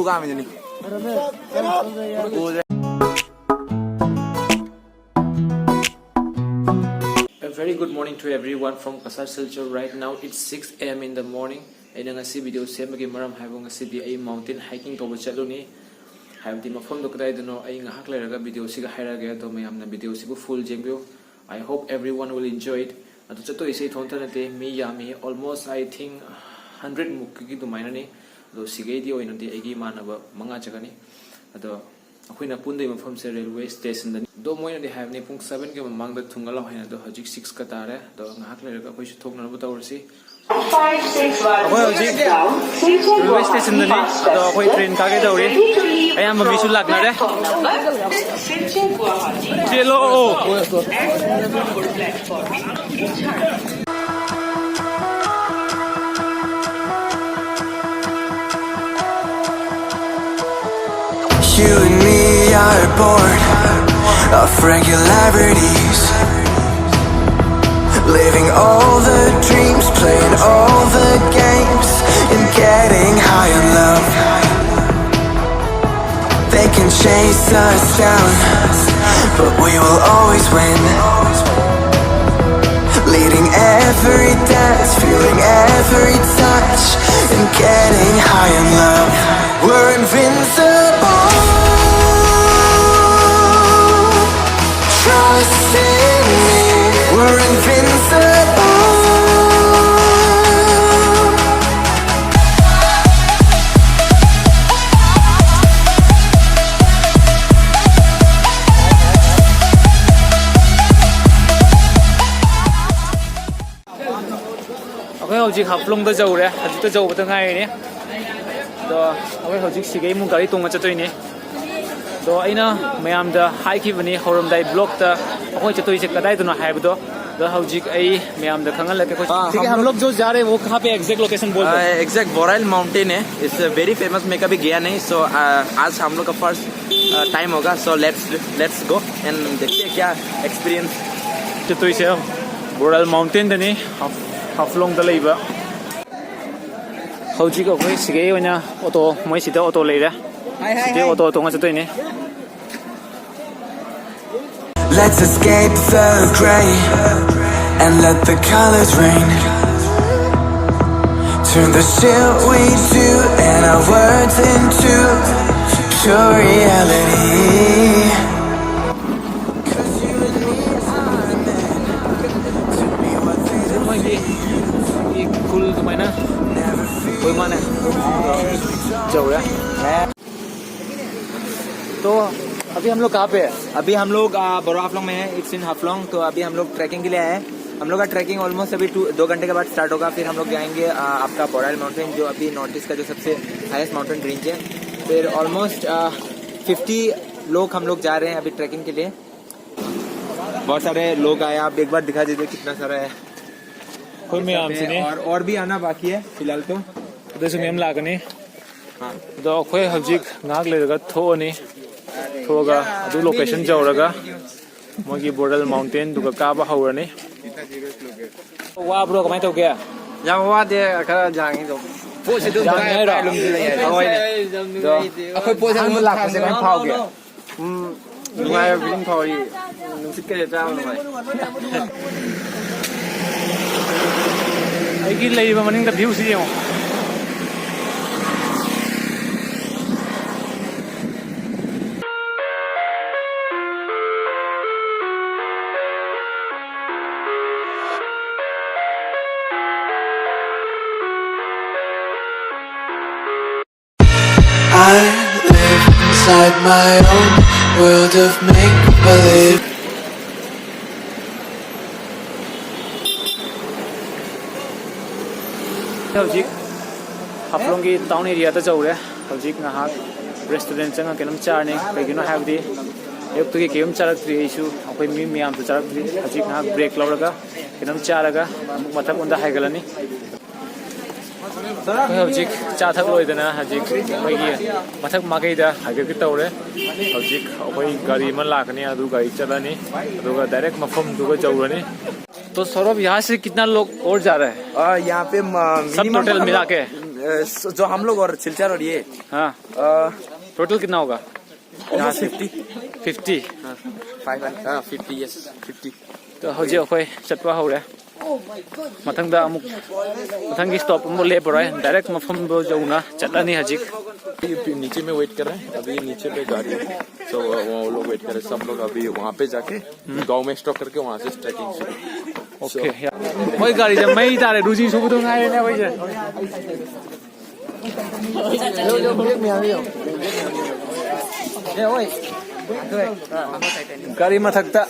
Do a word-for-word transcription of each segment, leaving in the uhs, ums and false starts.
ꯇꯥꯃꯤꯗꯨꯅꯤ꯫ A very good morning to everyone from Kasar Silchar. Right now it's six a m in the morning. ꯑꯩꯅ ꯉꯁꯤ video ꯁꯦꯝꯕꯒꯤ ꯃꯔꯝ ꯍꯥꯏꯕꯨ, ꯉꯁꯤꯗꯤ ꯑꯩ ꯃꯥꯎꯟꯇꯦꯟ ꯍꯥꯏꯀꯤꯡ ꯇꯧꯕ ꯆꯠꯂꯨꯅꯤ꯫ ꯍꯥꯏꯕꯗꯤ ꯃꯐꯝꯗꯣ ꯀꯗꯥꯏꯗꯅꯣ ꯑꯩ ꯉꯥꯏꯍꯥꯛ ꯂꯩꯔꯒ ꯚꯤꯗꯤꯑꯣꯁꯤꯒ ꯍꯥꯏꯔꯛꯑꯒꯦ꯫ ꯑꯗꯣ ꯃꯌꯥꯝꯅ ꯚꯤꯗꯤꯑꯣꯁꯤꯕꯨ ꯐꯨꯜ ꯌꯦꯡꯕꯤꯌꯨ꯫ I hope everyone will enjoy it. ꯑꯗꯣ ꯆꯠꯇꯣꯏꯁꯦ ꯏꯊꯣꯟꯇ ꯅꯠꯇꯦ, ꯃꯤ ꯌꯥꯝꯃꯤ, almost I think hundred ꯃꯨꯛꯀꯤ ꯑꯗꯨꯃꯥꯏꯅꯅꯤ꯫ ꯑꯗꯣ ꯁꯤꯒꯩꯗꯤ ꯑꯣꯏꯅꯗꯤ ꯑꯩꯒꯤ ꯏꯃꯥꯟꯅꯕ ꯃꯉꯥ ꯆꯠꯀꯅꯤ꯫ ꯑꯗꯣ ꯑꯩꯈꯣꯏꯅ ꯄꯨꯟꯗꯣꯏ ꯃꯐꯝꯁꯦ ꯔꯦꯜꯋꯦ ꯁ꯭ꯇꯦꯁꯟꯗꯅꯤ꯫ ꯑꯗꯣ ꯃꯣꯏꯅꯗꯤ ꯍꯥꯏꯕꯅꯤ ꯄꯨꯡ seven ꯒꯤ ꯃꯃꯥꯡꯗ ꯊꯨꯡꯍꯜꯂꯣ ꯍꯥꯏꯅ꯫ ꯑꯗꯣ ꯍꯧꯖꯤꯛ six ꯀ ꯇꯥꯔꯦ꯫ ꯑꯗꯣ ꯉꯥꯏꯍꯥꯛ ꯂꯩꯔꯒ ꯑꯩꯈꯣꯏꯁꯨ ꯊꯣꯛꯅꯅꯕ ꯇꯧꯔꯁꯤ꯫ ꯑꯩꯈꯣꯏ ꯍꯧꯖꯤꯛ ꯔꯦꯜꯋꯦ ꯁ꯭ꯇꯦꯁꯟꯗꯅꯤ꯫ ꯑꯗꯣ ꯑꯩꯈꯣꯏ ꯇ꯭ꯔꯦꯟ ꯀꯥꯒꯦ ꯇꯧꯔꯤ꯫ ꯑꯌꯥꯝꯕ ꯃꯤꯁꯨ ꯂꯥꯛꯅꯔꯦ꯫ ꯆꯦꯜꯂꯣ꯫ You and me are bored of regularities. Living all the dreams, playing all the games, and getting high on love. They can chase us down, but we will always win. Leading every dance, feeling every touch, and getting high on love. We're invincible. Trust in me. We're invincible. ꯑꯩꯈꯣꯏ ꯍꯧꯖꯤꯛ ꯍꯥꯐꯂꯣꯡꯗ ꯌꯧꯔꯦ, ꯍꯧꯖꯤꯛꯇ ꯌꯧꯕꯗ ꯉꯥꯏꯔꯤꯅꯤ꯫ ꯑꯗꯣ ꯑꯩꯈꯣꯏ ꯍꯧꯖꯤꯛ ꯁꯤꯒꯩ ꯑꯃꯨꯛ ꯒꯥꯔꯤ ꯇꯣꯡꯉ ꯆꯠꯇꯣꯏꯅꯤ꯫ ꯑꯗꯣ ꯑꯩꯅ ꯃꯌꯥꯝꯗ ꯍꯥꯏꯈꯤꯕꯅꯤ ꯍꯧꯔꯝꯗꯥꯏ ꯕ꯭ꯂꯣꯛꯇ ꯑꯩꯈꯣꯏ ꯆꯠꯇꯣꯏꯁꯦ ꯀꯗꯥꯏꯗꯅꯣ ꯍꯥꯏꯕꯗꯣ꯫ ꯑꯗꯣ ꯍꯧꯖꯤꯛ ꯑꯩ ꯃꯌꯥꯝꯗ ꯈꯪꯍꯜꯂꯛꯀꯦ꯫ ꯑꯩꯈꯣꯏ ꯑꯥ, ठीक है, हम लोग जो जा रहे हैं वो कहाँ पे एग्जैक्ट लोकेशन बोल दो। एग्जैक्ट बोराइल माउंटेन है। It's very famous. मैं कभी गया नहीं। सो आज हम लोग का फर्स्ट टाइम होगा। So let's let's go and देखते हैं क्या एक्सपीरियंस। ꯆꯠꯇꯣꯏꯁꯦ ꯕꯣꯔꯥꯏꯜ ꯃꯥꯎꯟꯇꯦꯟꯗꯅꯤ, ꯍꯥꯐ ꯍꯥꯐꯂꯣꯡꯗ ꯂꯩꯕ꯫ ꯍꯧꯖꯤꯛ ꯑꯩꯈꯣꯏ ꯁꯤꯒꯩ ꯑꯣꯏꯅ ꯑꯣꯇꯣ, ꯃꯣꯏ ꯁꯤꯗ ꯑꯣꯇꯣ ꯂꯩꯔꯦ꯫ ꯁꯤꯗꯩ ꯑꯣꯇꯣ ꯇꯣꯡꯉ ꯆꯠꯇꯣꯏꯅꯦ꯫ Let's escape the gray and let the colors rain. Turn the shit we do and our words into pure reality. ꯃꯣꯏꯒꯤ ꯈꯨꯜ ꯑꯗꯨꯃꯥꯏꯅ ꯑꯩꯈꯣꯏ ꯃꯥꯅ ꯆꯧꯔꯦ꯫ तो अभी हम लोग कहाँ पे है? अभी हम लोग, आ, बोरो हाफलोंग में है। It's in Haflong. तो अभी हम लोग ट्रैकिंग के लिए आए हैं। हम लोग का ट्रैकिंग ऑलमोस्ट अभी टू दो घंटे के बाद स्टार्ट होगा। फिर हम लोग जाएंगे, आ, आपका बोराइल माउंटेन, जो अभी नॉर्थ ईस्ट का जो सबसे हाईएस्ट माउंटेन रेंज है। फिर ऑलमोस्ट फिफ्टी लोग हम लोग जा रहे हैं अभी ट्रैकिंग के लिए। बहुत सारे लोग आए, आप एक बार दिखा दीजिए कितना सारा है। ꯑꯩꯈꯣꯏ ꯃꯌꯥꯝꯁꯤꯅꯤ꯫ और, और भी आना बाकी है फिलहाल तो। ꯑꯗꯨꯁꯨ ꯃꯌꯥꯝ ꯂꯥꯛꯀꯅꯤ꯫ ꯑꯗꯣ ꯑꯩꯈꯣꯏ ꯍꯧꯖꯤꯛ ꯉꯥꯏꯍꯥꯛ ꯂꯩꯔꯒ ꯊꯣꯛꯑꯅꯤ꯫ ꯊꯣꯛꯑꯒ ꯑꯗꯨ ꯂꯣꯀꯦꯁꯟ ꯌꯧꯔꯒ ꯃꯣꯏꯒꯤ ꯕꯣꯔꯦꯜ ꯃꯥꯎꯟꯇꯦꯟꯗꯨꯒ ꯀꯥꯕ ꯍꯧꯔꯅꯤ꯫ ꯋꯥꯕ꯭ꯔꯣ? ꯀꯃꯥꯏꯅ ꯇꯧꯒꯦ? ꯌꯥꯝ ꯋꯥꯗꯦ, ꯈꯔ ꯌꯥꯡꯉꯤ ꯑꯗꯨꯝ꯫ ꯄꯣꯠꯁꯤ ꯑꯗꯨꯝ ꯌꯥꯡꯉꯤ ꯍꯥꯏꯔꯣ? ꯑꯗꯨꯝ ꯂꯩ ꯍꯥꯏ꯫ ꯍꯣꯏꯅꯦ꯫ ꯑꯗꯣ ꯑꯍꯥꯟꯕ ꯂꯥꯛꯄꯁꯦ ꯀꯃꯥꯏꯅ ꯐꯥꯎꯒꯦ? ꯎꯝ, ꯅꯨꯡꯉꯥꯏꯕ ꯐꯤꯂꯤꯡ ꯐꯥꯎꯔꯤ꯫ ꯅꯨꯡꯁꯤꯠꯀꯁꯦ ꯆꯥꯕ ꯅꯨꯡꯉꯥꯏ꯫ ꯑꯩꯒꯤ ꯂꯩꯔꯤꯕ ꯃꯅꯤꯡꯗ ꯚ꯭ꯌꯨꯁꯤ ꯌꯦꯡꯉꯣ꯫ I live inside my own world of make-believe. ꯍꯧꯖꯤꯛ ꯍꯥꯐꯂꯣꯡꯒꯤ ꯇꯥꯎꯟ ꯑꯦꯔꯤꯌꯥꯗ ꯌꯧꯔꯦ꯫ ꯍꯧꯖꯤꯛ ꯉꯥꯏꯍꯥꯛ ꯔꯦꯁꯇꯨꯔꯦꯟ ꯆꯪꯉꯒ ꯀꯩꯅꯣꯝ ꯆꯥꯔꯅꯤ꯫ ꯀꯩꯒꯤꯅꯣ ꯍꯥꯏꯕꯗꯤ ꯑꯌꯨꯛꯇꯒꯤ ꯀꯩꯝ ꯆꯥꯔꯛꯇ꯭ꯔꯤ ꯑꯩꯁꯨ, ꯑꯩꯈꯣꯏ ꯃꯤ ꯃꯌꯥꯝꯁꯨ ꯆꯥꯔꯛꯇ꯭ꯔꯤ꯫ ꯍꯧꯖꯤꯛ ꯉꯥꯏꯍꯥꯛ ꯕ꯭ꯔꯦꯛ ꯂꯧꯔꯒ ꯀꯩꯅꯣꯝ ꯆꯥꯔꯒ ꯑꯃꯨꯛ ꯃꯊꯛꯂꯣꯝꯗ ꯍꯥꯏꯒꯠꯂꯅꯤ꯫ ꯑꯩꯈꯣꯏ ꯍꯧꯖꯤꯛ ꯆꯥ ꯊꯛ ꯂꯣꯏꯗꯅ ꯍꯧꯖꯤꯛ ꯑꯩꯈꯣꯏꯒꯤ ꯃꯊꯛ ꯃꯥꯏꯀꯩꯗ ꯍꯥꯏꯒꯠꯀꯦ ꯇꯧꯔꯦ꯫ ꯍꯧꯖꯤꯛ ꯑꯩꯈꯣꯏ ꯒꯥꯔꯤ ꯑꯃ ꯂꯥꯛꯀꯅꯤ, ꯑꯗꯨ ꯒꯥꯔꯤ ꯆꯠꯂꯅꯤ, ꯑꯗꯨꯒ ꯗꯥꯏꯔꯦꯛ ꯃꯐꯝꯗꯨꯒ ꯌꯧꯔꯅꯤ꯫ तो सौरभ, यहाँ से कितना लोग और जा रहे हैं? आ, यहाँ पे म-, सब मिनिमम टोटल हम मिला लोग के? जो हम लोग और सिलचर और ये हाँ, टोटल कितना होगा? यहाँ फिफ्टी। फिफ्टी। Five hundred. हाँ, फिफ्टी, यस, फिफ्टी। तो ꯍꯧꯖꯤꯛ ꯑꯩꯈꯣꯏ ꯆꯠꯄ ꯍꯧꯔꯦ꯫ ꯃꯊꯪꯗ ꯑꯃꯨꯛ, ꯃꯊꯪꯒꯤ ꯁ꯭ꯇꯣꯞ ꯑꯃꯨꯛ ꯂꯦꯞꯄꯔꯣꯏ, ꯗꯥꯏꯔꯦꯛ ꯃꯐꯝꯗꯣ ꯌꯧꯅ ꯆꯠꯂꯅꯤ ꯍꯧꯖꯤꯛ꯫ ये पी- नीचे में वेट कर रहे हैं, अभी नीचे पे गाड़ी है। तो वो वो लोग वेट कर रहे हैं, सब लोग अभी वहाँ पे जाके गाँव में स्टॉप करके वहाँ से ट्रैकिंग शुरू। ꯑꯣꯀꯦ꯫ ꯃꯣꯏ ꯒꯥꯔꯤꯁꯦ ꯃꯩ ꯇꯥꯔꯦ, ꯔꯨꯖꯤ ꯁꯨꯕꯗꯣ ꯉꯥꯏꯔꯦꯅꯦ ꯑꯩꯈꯣꯏꯁꯦ꯫ ꯒꯥꯔꯤ ꯃꯊꯛꯇ꯫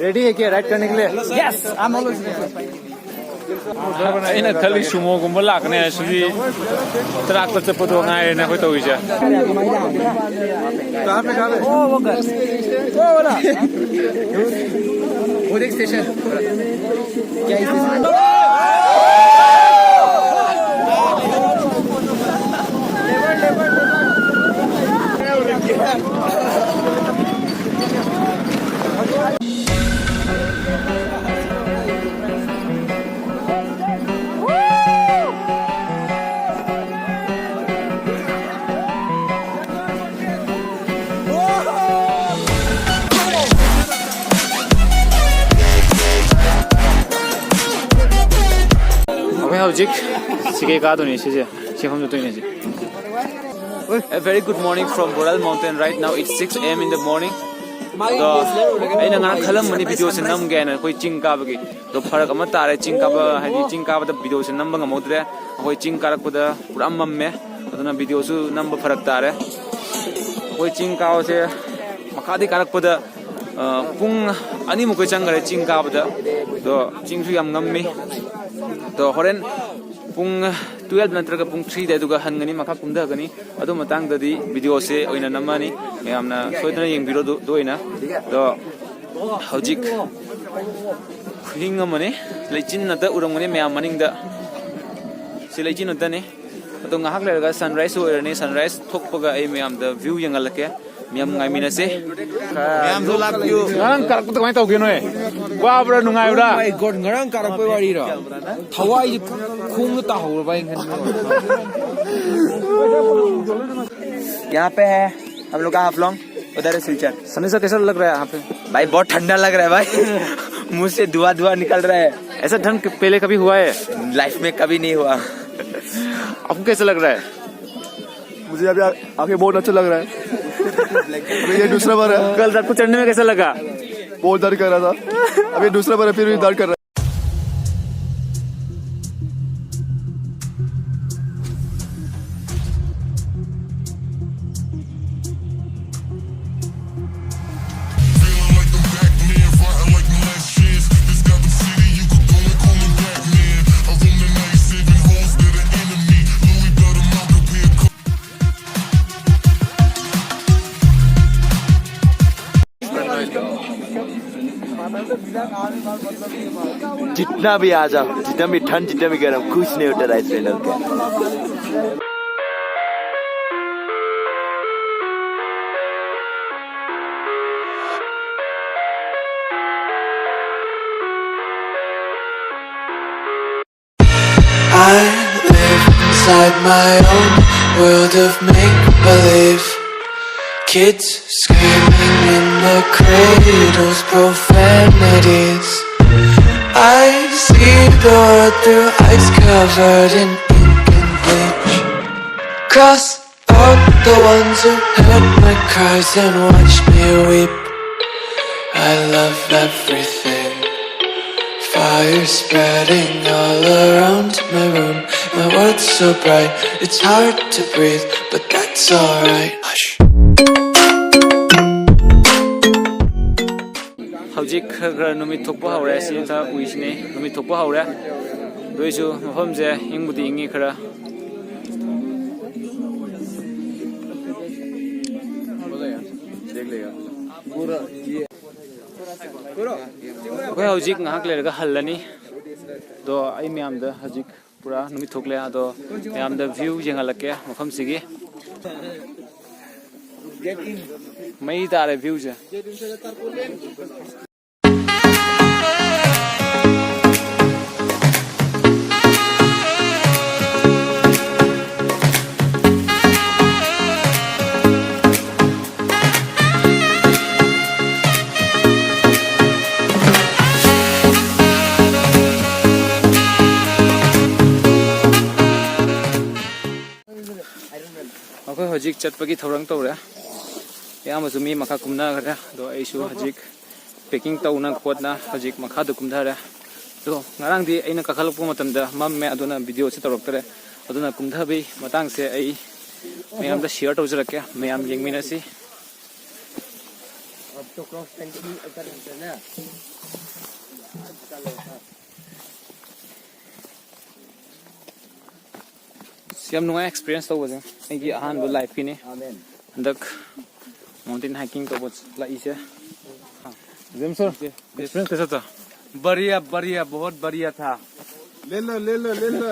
रेडी है क्या राइड करने के लिए? Yes, I am always ready. ꯑꯩꯅ ꯈꯜꯂꯤ ꯁꯨꯃꯣꯒꯨꯝꯕ ꯂꯥꯛꯀꯅꯤ ꯍꯥꯏꯁꯤꯗꯤ ꯇ꯭ꯔꯥꯛꯇ ꯆꯠꯄꯗꯣ ꯉꯥꯏꯔꯦꯅꯦ ꯑꯩꯈꯣꯏ ꯇꯧꯔꯤꯁꯦ꯫ ꯑꯩꯈꯣꯏ ꯍꯧꯖꯤꯛ ꯁꯤꯒꯩ ꯀꯥꯗꯣꯏꯅꯤ꯫ ꯁꯤꯁꯦ ꯁꯤ ꯃꯐꯝ ꯆꯠꯇꯣꯏꯅꯦ ꯍꯧꯖꯤꯛ꯫ A very good morning from Boral Mountain. Right now it's six a.m. in the morning. ꯑꯗꯣ ꯑꯩꯅ ꯉꯔꯥꯡ ꯈꯜꯂꯝꯕꯅꯤ ꯚꯤꯗꯤꯑꯣꯁꯦ ꯅꯝꯒꯦ ꯍꯥꯏꯅ ꯑꯩꯈꯣꯏ ꯆꯤꯡ ꯀꯥꯕꯒꯤ꯫ ꯑꯗꯣ ꯐꯔꯛ ꯑꯃ ꯇꯥꯔꯦ꯫ ꯆꯤꯡ ꯀꯥꯕ ꯍꯥꯏꯗꯤ ꯆꯤꯡ ꯀꯥꯕꯗ ꯚꯤꯗꯤꯑꯣꯁꯦ ꯅꯝꯕ ꯉꯝꯍꯧꯗ꯭ꯔꯦ꯫ ꯑꯩꯈꯣꯏ ꯆꯤꯡ ꯀꯥꯔꯛꯄꯗ ꯄꯨꯔꯥ ꯃꯝꯃꯦ꯫ ꯑꯗꯨꯅ ꯚꯤꯗꯤꯑꯣꯁꯨ ꯅꯝꯕ ꯐꯔꯛ ꯇꯥꯔꯦ꯫ ꯑꯩꯈꯣꯏ ꯆꯤꯡ ꯀꯥꯕꯁꯦ ꯃꯈꯥꯗꯤ ꯀꯥꯔꯛꯄꯗ ꯄꯨꯡ ꯑꯅꯤꯃꯨꯛꯀ ꯆꯪꯈꯔꯦ ꯆꯤꯡ ꯀꯥꯕꯗ꯫ ꯑꯗꯣ ꯆꯤꯡꯁꯨ ꯌꯥꯝ ꯉꯝꯃꯤ꯫ ꯑꯗꯣ ꯍꯣꯔꯦꯟ ꯄꯨꯡ ꯇꯨꯌꯦꯜꯞ ꯅꯠꯇ꯭ꯔꯒ ꯄꯨꯡ ꯊ꯭ꯔꯤꯗ ꯑꯗꯨꯒ ꯍꯟꯒꯅꯤ, ꯃꯈꯥ ꯀꯨꯝꯊꯒꯅꯤ꯫ ꯑꯗꯨ ꯃꯇꯥꯡꯗꯗꯤ ꯚꯤꯗꯤꯑꯣꯁꯦ ꯑꯣꯏꯅ ꯅꯝꯃꯅꯤ꯫ ꯃꯌꯥꯝꯅ ꯁꯣꯏꯗꯅ ꯌꯦꯡꯕꯤꯔꯣ꯫ ꯑꯗꯨ ꯑꯗꯨ ꯑꯣꯏꯅ꯫ ꯑꯗꯣ ꯍꯧꯖꯤꯛ ꯈꯨꯍꯤꯡ ꯑꯃꯅꯤ꯫ ꯂꯩꯆꯤꯟ ꯉꯥꯛꯇ ꯎꯔꯝꯒꯅꯤ ꯃꯌꯥꯝ ꯃꯅꯤꯡꯗ꯫ ꯁꯤ ꯂꯩꯆꯤꯟ ꯉꯥꯛꯇꯅꯤ꯫ ꯑꯗꯣ ꯉꯥꯏꯍꯥꯛ ꯂꯩꯔꯒ ꯁꯟꯔꯥꯏꯁꯁꯨ ꯑꯣꯏꯔꯅꯤ꯫ ꯁꯟꯔꯥꯏꯁ ꯊꯣꯛꯄꯒ ꯑꯩ ꯃꯌꯥꯝꯗ ꯚ꯭ꯌꯨ ꯌꯦꯡꯍꯜꯂꯛꯀꯦ꯫ ꯃꯌꯥꯝ ꯉꯥꯏꯃꯤꯟꯅꯁꯦ꯫ ꯃꯌꯥꯝꯁꯨ ꯂꯥꯛꯄꯤꯌꯨ꯫ ꯉꯔꯥꯡ ꯀꯥꯔꯛꯄꯗ ꯀꯃꯥꯏꯅ ꯇꯧꯒꯦ ꯅꯣꯏ? ꯋꯥꯕ꯭ꯔꯥ, ꯅꯨꯡꯉꯥꯏꯕ꯭ꯔꯥ? Oh my God, ꯉꯔꯥꯡ ꯀꯥꯔꯛꯄꯩ ꯋꯥꯔꯤꯔꯣ? ꯊꯋꯥꯏꯁꯦ ꯈꯣꯡꯗ ꯇꯥꯍꯧꯔꯕ ꯑꯩ ꯈꯟꯕ꯫ यहाँ पे है हम लोग का हाफलोंग, उधर है सिलचर। सनी सर, कैसा लग रहा है यहाँ पे? भाई, बहुत ठंडा लग रहा है भाई। मुंह से धुआं धुआं निकल रहा है। ऐसा ठंड पहले कभी हुआ है? लाइफ में कभी नहीं हुआ। आपको कैसा लग रहा है? मुझे अभी आ-, आके बहुत अच्छा लग रहा है। अभी ये दूसरा बार है। कल रात को चढ़ने में कैसा लगा? बहुत दर्द कर रहा था, अभी दूसरा बार है, फिर भी दर्द कर रहा है। जितना भी आ जाओ, जितना भी ठंड, जितना भी गर्म, कुछ नहीं होता राइस रेंडल का। I live inside my own world of make believe. Kids screaming in the cradles, profanities. I see the world through eyes covered in ink and bleach. Cross out the ones who heard my cries and watched me weep. I love everything. Fire spreading all around my room. My world's so bright, it's hard to breathe, but that's alright. Hush. ꯍꯧꯖꯤꯛ ꯈꯔ ꯈꯔ ꯅꯨꯃꯤꯠ ꯊꯣꯛꯄ ꯍꯧꯔꯦ꯫ ꯁꯤ ꯃꯊꯛ ꯎꯏꯁꯤꯅꯤ, ꯅꯨꯃꯤꯠ ꯊꯣꯛꯄ ꯍꯧꯔꯦ꯫ ꯑꯗꯨ ꯑꯣꯏꯁꯨ ꯃꯐꯝꯁꯦ ꯏꯪꯕꯨꯗꯤ ꯏꯪꯉꯤ ꯈꯔ꯫ ꯑꯩꯈꯣꯏ ꯍꯧꯖꯤꯛ ꯉꯥꯏꯍꯥꯛ ꯂꯩꯔꯒ ꯍꯜꯂꯅꯤ꯫ ꯑꯗꯣ ꯑꯩ ꯃꯌꯥꯝꯗ ꯍꯧꯖꯤꯛ ꯄꯨꯔꯥ ꯅꯨꯃꯤꯠ ꯊꯣꯛꯂꯦ꯫ ꯑꯗꯣ ꯃꯌꯥꯝꯗ ꯚ꯭ꯌꯨ ꯌꯦꯡꯍꯜꯂꯛꯀꯦ ꯃꯐꯝꯁꯤꯒꯤ꯫ ꯃꯩ ꯇꯥꯔꯦ ꯚ꯭ꯌꯨꯁꯦ꯫ ꯑꯩꯈꯣꯏ ꯍꯧꯖꯤꯛ ꯆꯠꯄꯒꯤ ꯊꯧꯔꯥꯡ ꯇꯧꯔꯦ꯫ ꯑꯌꯥꯝꯕꯁꯨ ꯃꯤ ꯃꯈꯥ ꯀꯨꯝꯅꯈ꯭ꯔꯦ, ꯑꯗꯣ ꯑꯩꯁꯨ ꯍꯧꯖꯤꯛ packing ꯇꯧꯅ ꯈꯣꯠꯅ ꯍꯧꯖꯤꯛ ꯃꯈꯥꯗ ꯀꯨꯝꯊꯔꯦ꯫ ꯑꯗꯣ ꯉꯔꯥꯡꯗꯤ ꯑꯩꯅ ꯀꯥꯈꯠꯂꯛꯄ ꯃꯇꯝꯗ ꯃꯝꯃꯦ, ꯑꯗꯨꯅ videoꯁꯦ ꯇꯧꯔꯛꯇꯔꯦ꯫ ꯑꯗꯨꯅ ꯀꯨꯝꯊꯕꯒꯤ ꯃꯇꯥꯡꯁꯦ ꯑꯩ ꯃꯌꯥꯝꯗ share ꯇꯧꯖꯔꯛꯀꯦ, ꯃꯌꯥꯝ ꯌꯦꯡꯃꯤꯟꯅꯁꯤ꯫ ꯑꯁ, ꯌꯥꯝ ꯅꯨꯡꯉꯥꯏ experience ꯇꯧꯕꯁꯦ꯫ ꯑꯩꯒꯤ ꯑꯍꯥꯟꯕ lifeꯀꯤꯅꯤ꯫ ꯍꯟꯗꯛ mountain hiking ꯇꯧꯕ ꯂꯥꯛꯏꯁꯦ꯫ ꯖꯦꯝꯁ ꯁꯔ, experience कैसा था? बढ़िया, बढ़िया, बहुत बढ़िया था। ले लो, ले लो, ले लो।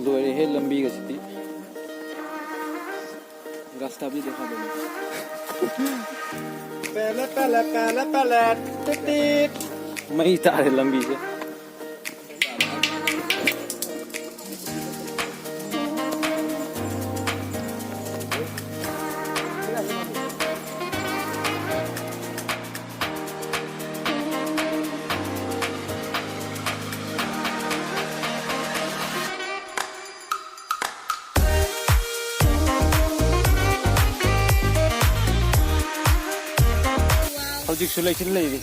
ꯂꯣꯏꯔꯦꯍꯦ ꯂꯝꯕꯤꯒꯁꯤꯗꯤ꯫ रास्ता भी देखा दो। पहले, पहले, पहले, पहले, टिट, टिट। ꯃꯩ ꯇꯥꯔꯦ ꯂꯝꯕꯤꯁꯦ꯫ ꯍꯧꯖꯤꯛꯁꯨ ꯂꯩꯆꯤꯜ ꯂꯩꯔꯤ꯫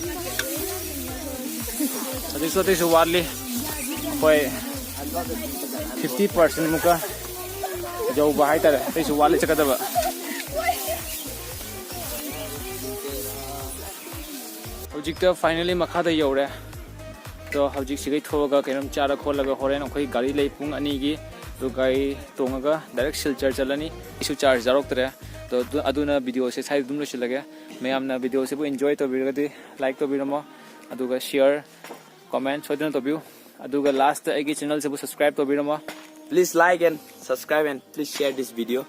ꯍꯧꯖꯤꯛꯁꯨ ꯑꯇꯩꯁꯨ ꯋꯥꯠꯂꯤ꯫ ꯑꯩꯈꯣꯏ fifty percent ꯃꯨꯛꯀ ꯌꯧꯕ ꯍꯥꯏꯇꯥꯔꯦ꯫ ꯑꯇꯩꯁꯨ ꯋꯥꯠꯂꯤ ꯆꯠꯀꯗꯕ꯫ ꯍꯧꯖꯤꯛꯇ finally ꯃꯈꯥꯗ ꯌꯧꯔꯦ꯫ ꯑꯗꯣ ꯍꯧꯖꯤꯛ ꯁꯤꯒꯩ ꯊꯣꯛꯑꯒ ꯀꯩꯅꯣꯝ ꯆꯥꯔ ꯈꯣꯠꯂꯒ ꯍꯣꯔꯦꯟ ꯑꯩꯈꯣꯏ ꯒꯥꯔꯤ ꯂꯩ ꯄꯨꯡ ꯑꯅꯤꯒꯤ꯫ ꯑꯗꯨ ꯒꯥꯔꯤ ꯇꯣꯡꯉꯒ direct ꯁꯤꯜꯆꯔ ꯆꯠꯂꯅꯤ꯫ ꯑꯩꯁꯨ charge ꯌꯥꯎꯔꯛꯇ꯭ꯔꯦ꯫ ꯑꯗꯣ ꯑꯗꯨ-, ꯑꯗꯨꯅ videoꯁꯦ ꯁ꯭ꯋꯥꯏꯗ ꯑꯗꯨꯝ ꯂꯣꯏꯁꯤꯜꯂꯒꯦ꯫ ꯃꯌꯥꯝꯅ videoꯁꯤꯕꯨ enjoy ꯇꯧꯕꯤꯔꯒꯗꯤ like ꯇꯧꯕꯤꯔꯝꯃꯣ, ꯑꯗꯨꯒ share, comment ꯁꯣꯏꯗꯅ ꯇꯧꯕꯤꯌꯨ꯫ ꯑꯗꯨꯒ lastꯇ ꯑꯩꯒꯤ channelꯁꯤꯕꯨ subscribe ꯇꯧꯕꯤꯔꯝꯃꯣ꯫ Please like and subscribe and please share this video.